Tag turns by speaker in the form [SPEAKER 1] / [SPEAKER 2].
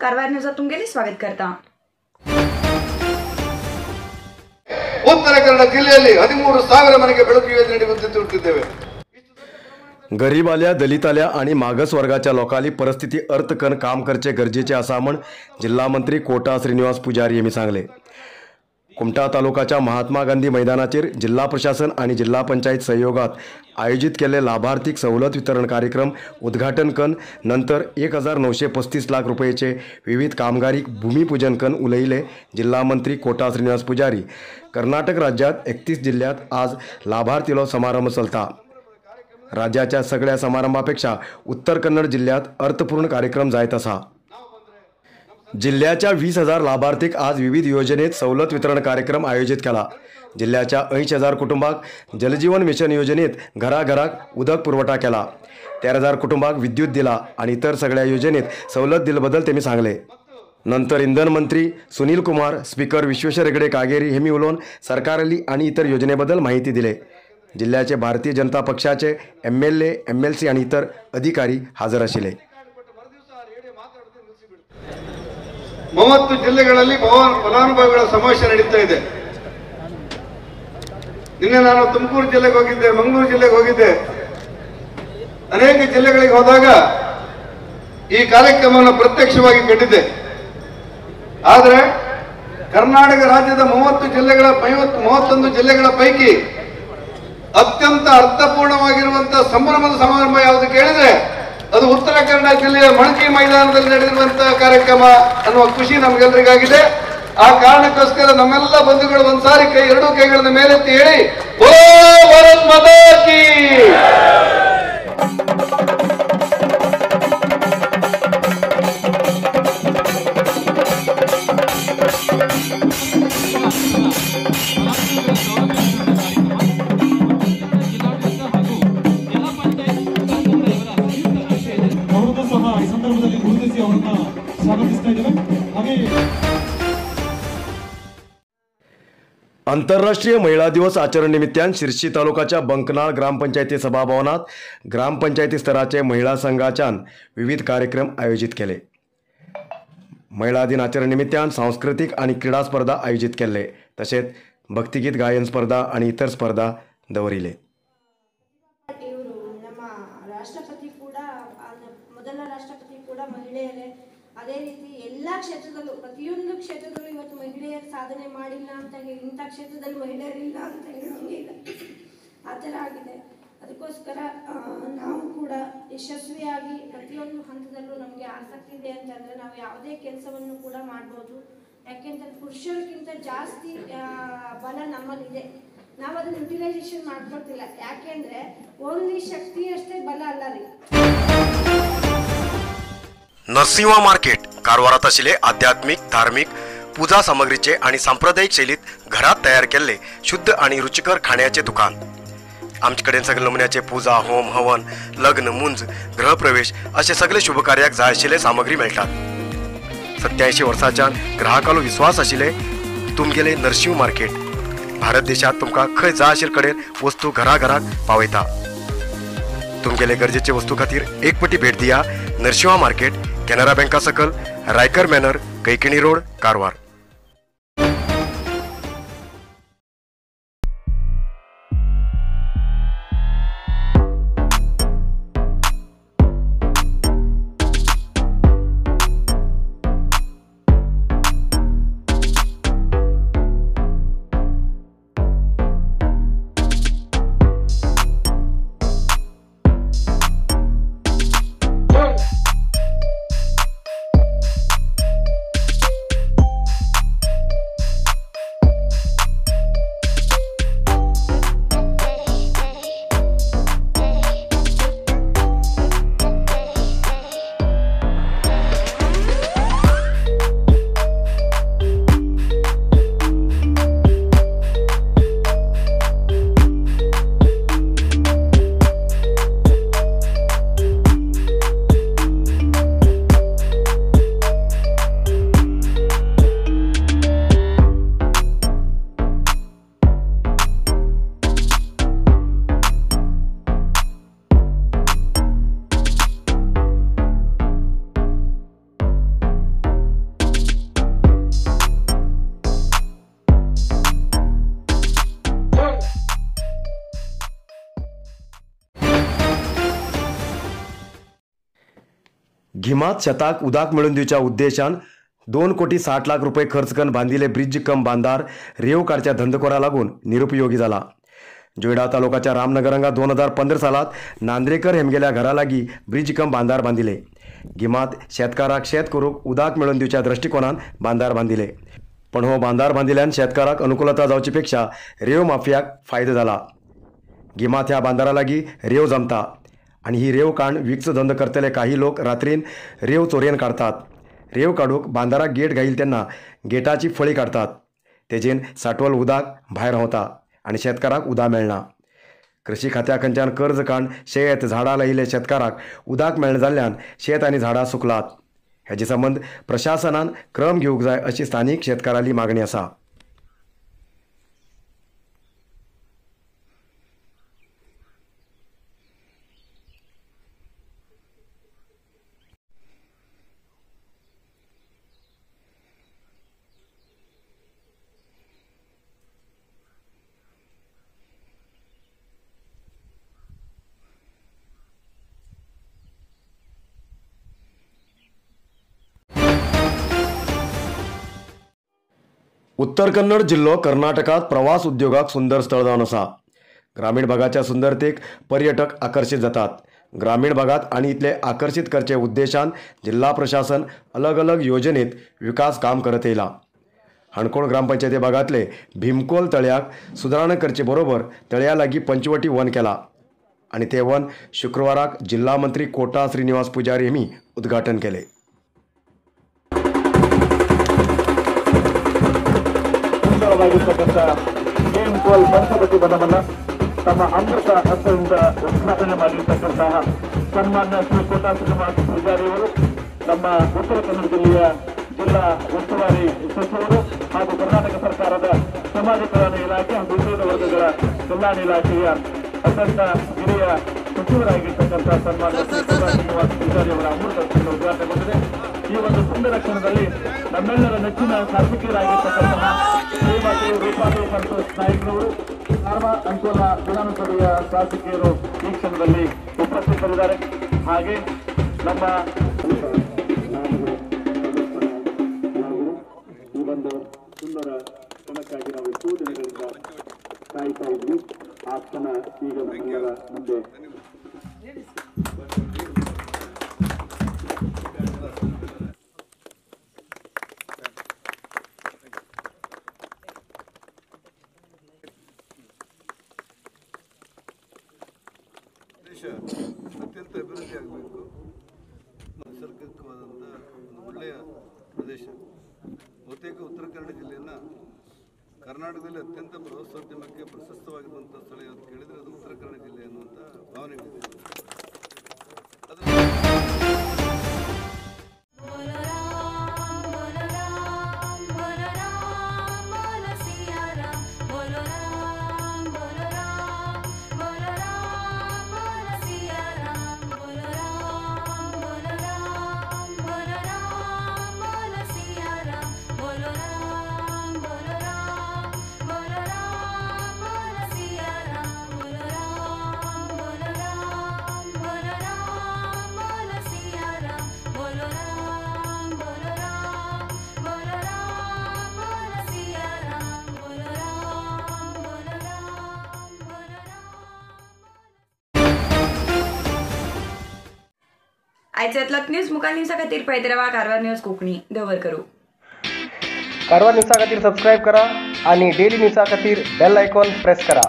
[SPEAKER 1] कारवार न्यूजात तुमगेले स्वागत करता.
[SPEAKER 2] ಉತ್ತರ ಕನ್ನಡ ಜಿಲ್ಲೆಯಲ್ಲಿ 13,000 ಮನೆಗೆ ಬೆಳಕು ಯೋಜನೆ ವಿದ್ಯುತ್.
[SPEAKER 3] गरीब आल्या, दलित आल्या आणि मागास वर्गाच्या लोकांली परिस्थिती अर्थ कन काम करचे गरजेचे आसा म्हण जिल्हा मंत्री कोटा श्रीनिवास पुजारी यांनी सांगले. कुमठा तालुकाच्या महात्मा गांधी मैदानाचेर जिल्हा प्रशासन आणि जिल्हा पंचायत सहयोगात आयोजित केले लाभार्थीक सवलत वितरण कार्यक्रम उद्घाटन कन नंतर 1935 लाख रुपयेचे विविध कामगारीक भूमिपूजन कन उलयले जिल्हा मंत्री कोटा श्रीनिवास पुजारी. कर्नाटक राज्यात 31 जिल्ह्यात आज लाभार्थीलो समारंभ चलता. राज्याच्या सगळ्या समारंभापेक्षा उत्तर कन्नड जिल्ह्यात अर्थपूर्ण कार्यक्रम जायत असा. जिल्ह्याच्या 20,000 लाभार्थीक आज विविध योजनेत सवलत वितरण कार्यक्रम आयोजित केला. जिल्ह्याच्या 80,000 कुटुंबाक जलजीवन मिशन योजनेत घराघराक उदक पुरवठा केला. 13,000 कुटुंबाक विद्युत दिला आणि इतर सगळ्या योजनेत सवलत दिल्याबद्दल त्यांनी सांगले. नंतर इंधन मंत्री सुनील कुमार, स्पीकर विश्वेश्वर हेगडे कागेरी हेमी उलोवन सरकारली आणि इतर योजनेबद्दल माहिती दिले. जिल्ह्याचे भारतीय जनता पक्षाचे MLA, MLC आणि इतर अधिकारी हजर आशिल्ले.
[SPEAKER 2] 30 ಜಿಲ್ಲೆಗಳಲ್ಲಿ ಫಲಾನುಭವಿಗಳ ಸಮಾವೇಶ ನಡೀತಾ ಇದೆ. ನಿನ್ನೆ ನಾನು ತುಮಕೂರು ಜಿಲ್ಲೆಗೆ ಹೋಗಿದ್ದೆ, ಮಂಗಳೂರು ಜಿಲ್ಲೆಗೆ ಹೋಗಿದ್ದೆ. ಅನೇಕ ಜಿಲ್ಲೆಗಳಿಗೆ ಹೋದಾಗ ಈ ಕಾರ್ಯಕ್ರಮವನ್ನು ಪ್ರತ್ಯಕ್ಷವಾಗಿ ಕಂಡಿದ್ದೆ. ಆದರೆ ಕರ್ನಾಟಕ ರಾಜ್ಯದ 30 ಜಿಲ್ಲೆಗಳ 31 ಜಿಲ್ಲೆಗಳ ಪೈಕಿ ಅತ್ಯಂತ ಅರ್ಥಪೂರ್ಣವಾಗಿರುವಂತಹ ಸಂಭ್ರಮದ ಸಮಾರಂಭ ಯಾವುದು ಕೇಳಿದ್ರೆ ಅದು ಉತ್ತರ ಕನ್ನಡ ಜಿಲ್ಲೆಯ ಮಣಕಿ ಮೈದಾನದಲ್ಲಿ ನಡೆದಿರುವಂತಹ ಕಾರ್ಯಕ್ರಮ ಅನ್ನುವ ಖುಷಿ ನಮಗೆಲ್ಲರಿಗಾಗಿದೆ. ಆ ಕಾರಣಕ್ಕೋಸ್ಕರ ನಮ್ಮೆಲ್ಲ ಬಂಧುಗಳು ಒಂದ್ಸಾರಿ ಕೈ ಎರಡೂ ಕೈಗಳನ್ನ ಮೇಲೆತ್ತಿ ಹೇಳಿ ಓ ಭಾರತ್ ಮಾತಾ ಕೀ.
[SPEAKER 3] आंतरराष्ट्रीय महिला दिवस आचरण निमित्तान शिरशी तालुकाच्या बंकनाळ ग्रामपंचायती सभाभवनात ग्रामपंचायती स्तराचे महिला संघाच्यान विविध कार्यक्रम आयोजित केले. महिला दिन आचरण निमित्तान सांस्कृतिक आणि क्रीडा स्पर्धा आयोजित केले. तसेच भक्तिगीत गायन स्पर्धा आणि इतर स्पर्धा दवरिले.
[SPEAKER 4] ರಾಷ್ಟ್ರಪತಿ ಕೂಡ ಮೊದಲ ರಾಷ್ಟ್ರಪತಿ ಕೂಡ ಮಹಿಳೆಯರೇ. ಅದೇ ರೀತಿ ಎಲ್ಲ ಕ್ಷೇತ್ರದಲ್ಲೂ ಪ್ರತಿಯೊಂದು ಕ್ಷೇತ್ರದಲ್ಲೂ ಇವತ್ತು ಮಹಿಳೆಯರು ಸಾಧನೆ ಮಾಡಿಲ್ಲ ಅಂತ ಹೇಳಿ ಇಂಥ ಕ್ಷೇತ್ರದಲ್ಲಿ ಮಹಿಳೆಯರಿಲ್ಲ ಅಂತ ಹೇಳೋಂಗಿಲ್ಲ, ಆ ಥರ ಆಗಿದೆ. ಅದಕ್ಕೋಸ್ಕರ ನಾವು ಕೂಡ ಯಶಸ್ವಿಯಾಗಿ ಪ್ರತಿಯೊಂದು ಹಂತದಲ್ಲೂ ನಮಗೆ ಆಸಕ್ತಿ ಇದೆ ಅಂತಂದರೆ ನಾವು ಯಾವುದೇ ಕೆಲಸವನ್ನು ಕೂಡ ಮಾಡ್ಬೋದು. ಯಾಕೆಂತಂದ್ರೆ ಪುರುಷರಿಗಿಂತ ಜಾಸ್ತಿ ಬಲ ನಮ್ಮಲ್ಲಿದೆ, ನಾವು ಅದನ್ನು ಯುಟಿಲೈಸೇಷನ್ ಮಾಡ್ಕೊಳ್ತಿಲ್ಲ. ಯಾಕೆಂದರೆ ಓನ್ಲಿ ಶಕ್ತಿ ಅಷ್ಟೇ ಬಲ ಅಲ್ಲ ರೀ.
[SPEAKER 3] नरसिंहा मार्केट कारवारात आशिल्ले आध्यात्मिक, धार्मिक पूजा सामग्रीचे आणि सांप्रदायिक शैलीत घरात तयार केल्ले शुद्ध आणि रुचिकर खाण्याचे दुकान. आमचे कडेन सगळे नमुन्याचे पूजा, होम, हवन, लग्न, मुंज, गृहप्रवेश असे सगळे शुभकार्याक जाय आशिल्ले सामग्री मेळटात. 87 वर्सांच्यान ग्राहकालो विश्वास आशिल्ले तुमगेले नरसिंह मार्केट भारत देशात तुमकां खंय जाय आशिल्ले कडेन वस्तू घराघराक पावयता. तुमगेले गरजेचे वस्तू खातीर एक पटी भेट दिया नरसिंहा मार्केट, केनरा बँका सकल, रायकर मॅनर, कैकिणी रोड, कारवार. गिमात शेताक उदक मेळून दिवच्या उद्देशान 2,60,00,000 रुपये खर्च करून बांदिले ब्रिज कम बांदार रेव काडच्या धंदकोरा लागून निरुपयोगी जाला. जोयडा तालुकाच्या रामनगर हांगा 2015 सालात नांद्रेकर हेमगेल्या घरा लागी ब्रिज कम बांदार बांदिले. गिमात शेतकाराक शेत करूंक उदक मेळून दिवच्या दृष्टिकोनान बांदार बांदिले, पण हो बांदार बांदिल्यान शेतकाराक अनुकूलता जावची पेक्षा रेव माफियाक फायदो जाला. गिमात ह्या बांदारा लागीं रेव जमता आनी ही रेव काण विकचो धंदो करतले काही लोक रात्रीन रेव चोरयेन काडतात. रेव काडूंक बांदाराक गेट घाईल तेन्ना गेटाची फळी काडतात, तेजेन साठवल उदक भायर व्हांवता आनी शेतकाराक उदक मेळना. कृषी खात्या खंयच्यान कर्ज काडून शेत झाडां लायिल्ले शेतकाराक उदक मेळना जाल्ल्यान शेत आनी झाडां सुकलात. हेजे संबंद प्रशासनान क्रम घेवंक जाय अशी स्थानीक शेतकाराली मागणी आसा. उत्तर कन्नड जिल्लो कर्नाटकात प्रवास उद्योगाक सुंदर स्थळ जावन आसा. ग्रामीण भागाच्या सुंदरतेक पर्यटक आकर्षित जातात. ग्रामीण भागात आनी इतले आकर्षित करचे उद्देशान जिल्हा प्रशासन अलग अलग योजनेत विकास काम करत येयला. हणकोण ग्रामपंचायती भागातले भीमकोल तळ्याक सुदारणा करचे बरोबर तळ्या लागीं पंचवटी वन केला आनी ते वन शुक्रवाराक जिल्हा मंत्री कोटा श्रीनिवास पुजारी यांनी उद्घाटन केले.
[SPEAKER 5] ಸುಂದರವಾಗಿರ್ತಕ್ಕಂಥ ಭೀಮಕೋಲ್ ಪಂಚವಟಿ ವನವನ್ನು ತಮ್ಮ ಅಮೃತ ಹಸ್ತದಿಂದ ಉದ್ಘಾಟನೆ ಮಾಡಿರ್ತಕ್ಕಂತಹ ಸನ್ಮಾನ್ಯ ಶ್ರೀ ಕೋಟಾ ಶ್ರೀನಿವಾಸ ಪೂಜಾರಿಯವರು, ನಮ್ಮ ಉತ್ತರ ಕನ್ನಡ ಜಿಲ್ಲೆಯ ಜಿಲ್ಲಾ ಉಸ್ತುವಾರಿ ಸಚಿವರು ಹಾಗೂ ಕರ್ನಾಟಕ ಸರ್ಕಾರದ ಸಮಾಜ ಕಲ್ಯಾಣ ಇಲಾಖೆ ಹಾಗೂ ಹಿಂದುಳಿದ ವರ್ಗಗಳ ಕಲ್ಯಾಣ ಇಲಾಖೆಯ ಅತ್ಯಂತ ಹಿರಿಯ ಸಚಿವರಾಗಿರ್ತಕ್ಕಂಥ ಸನ್ಮಾನ್ಯ ಶ್ರೀ ಕೋಟಾ ಶ್ರೀನಿವಾಸ ಪೂಜಾರಿಯವರ ಅಮೃತ ಹಸ್ತದಿಂದ ಉದ್ಘಾಟನೆಗೊಂಡಿದೆ. ಈ ಒಂದು ಸುಂದರ ಕ್ಷಣದಲ್ಲಿ ನಮ್ಮೆಲ್ಲರ ನೆಚ್ಚಿನ ಶಾಸಕಿಯರಾಗಿರ್ತಕ್ಕಂತಹ ಶ್ರೀಮತಿ ರೂಪಾದೇವಿ ಸಂತೋಷ್ ನಾಯ್ಕರವರು, ಕಾರವಾರ ಅಂಕೋಲ ವಿಧಾನಸಭೆಯ ಶಾಸಕಿಯರು ಈ ಕ್ಷಣದಲ್ಲಿ ಉಪಸ್ಥಿತರಿದ್ದಾರೆ. ಹಾಗೆ ನಮ್ಮ ಈ ಒಂದು ಸುಂದರ ಕ್ಷಣಕ್ಕಾಗಿ ನಾವು ಎಷ್ಟೋ ದಿನಗಳಿಂದ ಕಾಯ್ತಾ ಇದ್ವಿ. ಆ ಕ್ಷಣ ಈಗ ನಮ್ಮೆಲ್ಲರ ಮುಂದೆ.
[SPEAKER 2] ಅತ್ಯಂತ ಅಭಿವೃದ್ಧಿ ಆಗಬೇಕು, ನೈಸರ್ಗಿಕವಾದಂಥ ಒಂದು ಒಳ್ಳೆಯ ಪ್ರದೇಶ. ಬಹುತೇಕ ಉತ್ತರ ಕನ್ನಡ ಜಿಲ್ಲೆಯನ್ನು ಕರ್ನಾಟಕದಲ್ಲಿ ಅತ್ಯಂತ ಪ್ರವಾಸೋದ್ಯಮಕ್ಕೆ ಪ್ರಶಸ್ತವಾಗಿರುವಂಥ ಸ್ಥಳ ಯಾವುದು ಕೇಳಿದರೆ ಅದು ಉತ್ತರ ಕನ್ನಡ ಜಿಲ್ಲೆ ಅನ್ನುವಂಥ ಭಾವನೆಗಳಿದೆ.
[SPEAKER 1] आयच्यातलो न्यूज मुखार न्यूजा खातीर पळयत रावा कारवार न्यूज कोंकणी. दवर करू
[SPEAKER 6] कारवार न्यूजा खातीर सबस्क्रायब करा आणि डेली न्यूजा खातीर बेल आयकॉन प्रेस करा.